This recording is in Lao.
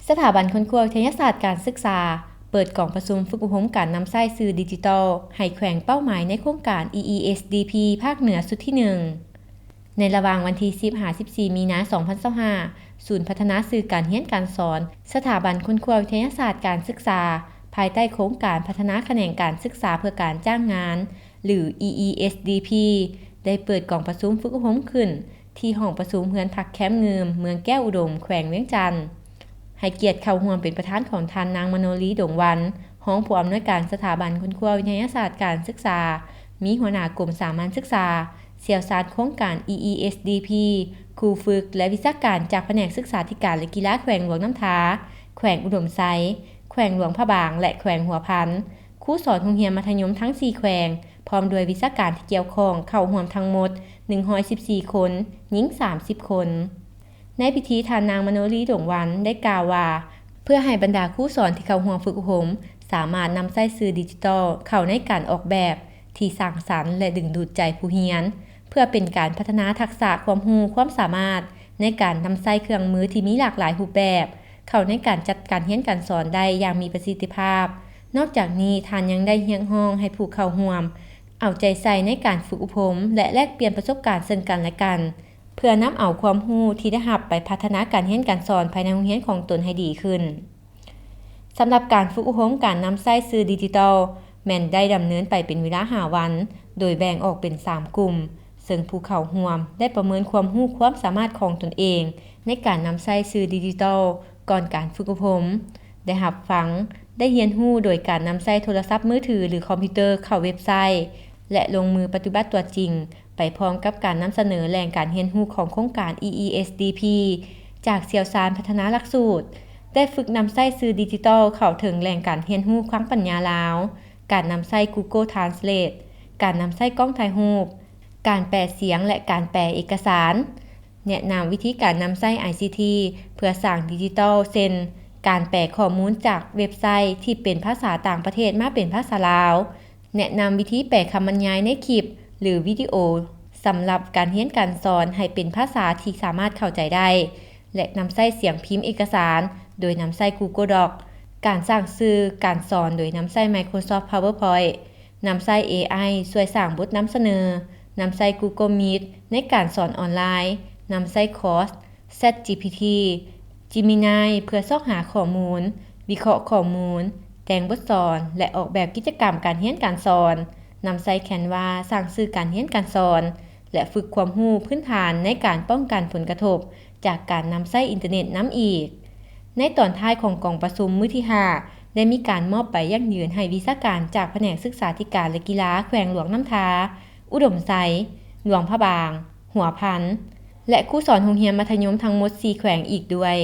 ສະຖາບັນຄົ້ນຄວ້າວິທະຍາສາດການສຶກສາ ເປີດກອງປະຊຸມຝຶກອົບຮົມການນຳໃຊ້ສື່ດິຈິຕອລ ໃຫ້ແຂວງເປົ້າໝາຍໃນໂຄງການ EESDP ພາກເໜືອຊຸດທີໜຶ່ງ. ໃນລະຫວ່າງວັນທີສິບຫາສິບສີ່ ມີນາ ສອງພັນຊາວຫ້າ ສູນພັດທະນາສື່ການຮຽນການສອນ ສະຖາບັນຄົ້ນຄວ້າວິທະຍາສາດການສຶກສາ ພາຍໃຕ້ໂຄງການພັດທະນາຂະແໜງການສຶກສາເພື່ອການຈ້າງງານ ຫຼື EESDP ໄດ້ເປີດກອງປະຊຸມຝຶກອົບຮົມຂຶ້ນ ທີ່ຫ້ອງປະຊຸມເຮືອນພັກແຄມງື່ມ ເມືອງແກ້ວອຸດົມ ແຂວງວຽງຈັນ. ໃຫ້ກຽດເຂົ້າຮ່ວມເປັນປະທານຂອງທ່ານນາງ ມະໂນລີ ດົງວັນ ຮອງຜູ້ອຳນວຍການສະຖາບັນຄົ້ນຄວ້າວິທະຍາສາດການສຶກສາ, ມີຫົວໜ້າກົມສາມັນສຶກສາ, ຊ່ຽວຊານໂຄງການ EESDP, ຄູຝຶກ ແລະ ວິຊາການຈາກພະແນກສຶກສາທິການ ແລະ ກິລາແຂວງຫຼວງນ້ຳທາ, ແຂວງອຸດົມໄຊ, ແຂວງຫຼວງພະບາງ ແລະ ແຂວງຫົວພັນ, ຄູສອນໂຮງຮຽນມັດທະຍົມທັງສີ່ແຂວງ, ພ້ອມດ້ວຍວິຊາການທີ່ກ່ຽວຂ້ອງເຂົ້າຮ່ວມທັງໝົດໜຶ່ງຮ້ອຍສິບສີ່ຄົນ, ຍິງສາມສິບຄົນ. ໃນພິທີ ທ່ານນາງ ມະໂນລີ ດົງວັນ ໄດ້ກ່າວວ່າ ເພື່ອໃຫ້ບັນດາຄູສອນທີ່ເຂົ້າຮ່ວມຝຶກອົບຮົມ ສາມາດນຳໃຊ້ສື່ດິຈິຕອລເຂົ້າໃນການອອກແບບທີ່ສ້າງສັນ ແລະ ດຶງດູດໃຈຜູ້ຮຽນ ເພື່ອເປັນການພັດທະນາທັກສະຄວາມຮູ້ຄວາມສາມາດໃນການນຳໃຊ້ເຄື່ອງມືທີ່ມີຫຼາກຫຼາຍຮູບແບບ ເຂົ້າໃນການຈັດການຮຽນການສອນໄດ້ຢ່າງມີປະສິດທິພາບ. ນອກຈາກນີ້, ທ່ານຍັງໄດ້ຮຽກຮ້ອງໃຫ້ຜູ້ເຂົ້າຮ່ວມເອົາໃຈໃສ່ໃນການຝຶກອົບຮົມ ແລະ ແລກປ່ຽນປະສົບການເຊິ່ງກັນ ແລະ ກັນ ເພື່ອນຳເອົາຄວາມຮູ້ທີ່ໄດ້ຮັບໄປພັດທະນາການຮຽນການສອນພາຍໃນໂຮງຮຽນຂອງຕົນໃຫ້ດີຂຶ້ນ. ສຳລັບການຝຶກອົບຮົມການນຳໃຊ້ສື່ດິຈິຕອລ ແມ່ນໄດ້ດຳເນີນໄປເປັນເວລາຫ້າວັນ, ໂດຍແບ່ງອອກເປັນສາມກຸ່ມ, ເຊິ່ງຜູ້ເຂົ້າຮ່ວມໄດ້ປະເມີນຄວາມຮູ້ຄວາມສາມາດຂອງຕົນເອງໃນການນຳໃຊ້ສື່ດິຈິຕອລ ກ່ອນການຝຶກອົບຮົມ, ໄດ້ຮັບຟັງ, ໄດ້ຮຽນຮູ້ໂດຍການນຳໃຊ້ໂທລະສັບມືຖື ຫຼື ຄອມພິວເຕີເຂົ້າເວັບໄຊ ແລະ ລົງມືປະຕິບັດຕົວຈິງ ໄປພ້ອມກັບການນຳສະເໜີແຫຼ່ງການຮຽນຮູ້ຂອງໂຄງການ EESDP ຈາກຊ່ຽວຊານພັດທະນາຫຼັກສູດ, ໄດ້ຝຶກນຳໃຊ້ສື່ດິຈິຕອລເຂົ້າເຖິງແຫຼ່ງການຮຽນຮູ້ຄລັງປັນຍາລາວ, ການນຳໃຊ້ Google Translate, ການນຳໃຊ້ກ້ອງຖ່າຍຮູບ, ການແປສຽງ ແລະ ການແປເອກະສານ. ແນະນຳວິທີການນຳໃຊ້ ICT ເພື່ອສ້າງດິຈິຕອລ ເຊັ່ນ ການແປຂໍ້ມູນຈາກເວັບໄຊທີ່ເປັນພາສາຕ່າງປະເທດມາເປັນພາສາລາວ, ແນະນຳວິທີແປຄຳບັນຍາຍໃນຄລິບ ຫຼື ວິດີໂອ ສຳລັບການຮຽນການສອນໃຫ້ເປັນພາສາທີ່ສາມາດເຂົ້າໃຈໄດ້ ແລະ ນຳໃຊ້ສຽງພິມເອກະສານ ໂດຍນຳໃຊ້ Google Docs, ການສ້າງສື່ການສອນໂດຍນຳໃຊ້ Microsoft PowerPoint, ນຳໃຊ້ AI ຊ່ວຍສ້າງບົດນຳສະເໜີ, ນຳໃຊ້ Google Meet ໃນການສອນອອນລາຍ, ນຳໃຊ້ Claude, ChatGPT, Gemini ເພື່ອຊອກຫາຂໍ້ມູນ, ວິເຄາະຂໍ້ມູນ, ແຕ່ງບົດສອນ ແລະ ອອກແບບກິດຈະກຳການຮຽນການສອນ, ນຳໃຊ້ Canva ສ້າງສື່ການຮຽນການສອນ ແລະ ຝຶກຄວາມຮູ້ພື້ນຖານໃນການປ້ອງກັນຜົນກະທົບຈາກການນຳໃຊ້ອິນເຕີເນັດນຳອີກ. ໃນຕອນທ້າຍຂອງກອງປະຊຸມມື້ທີຫ້າ ໄດ້ມີການມອບໃບຢັ້ງຢືນໃຫ້ວິຊາການຈາກພະແນກສຶກສາທິການ ແລະ ກິລາແຂວງຫຼວງນ້ຳທາ, ອຸດົມໄຊ, ຫຼວງພະບາງ, ຫົວພັນ ແລະ ຄູສອນໂຮງຮຽນມັດທະຍົມທັງໝົດສີ່ແຂວງອີກດ້ວຍ.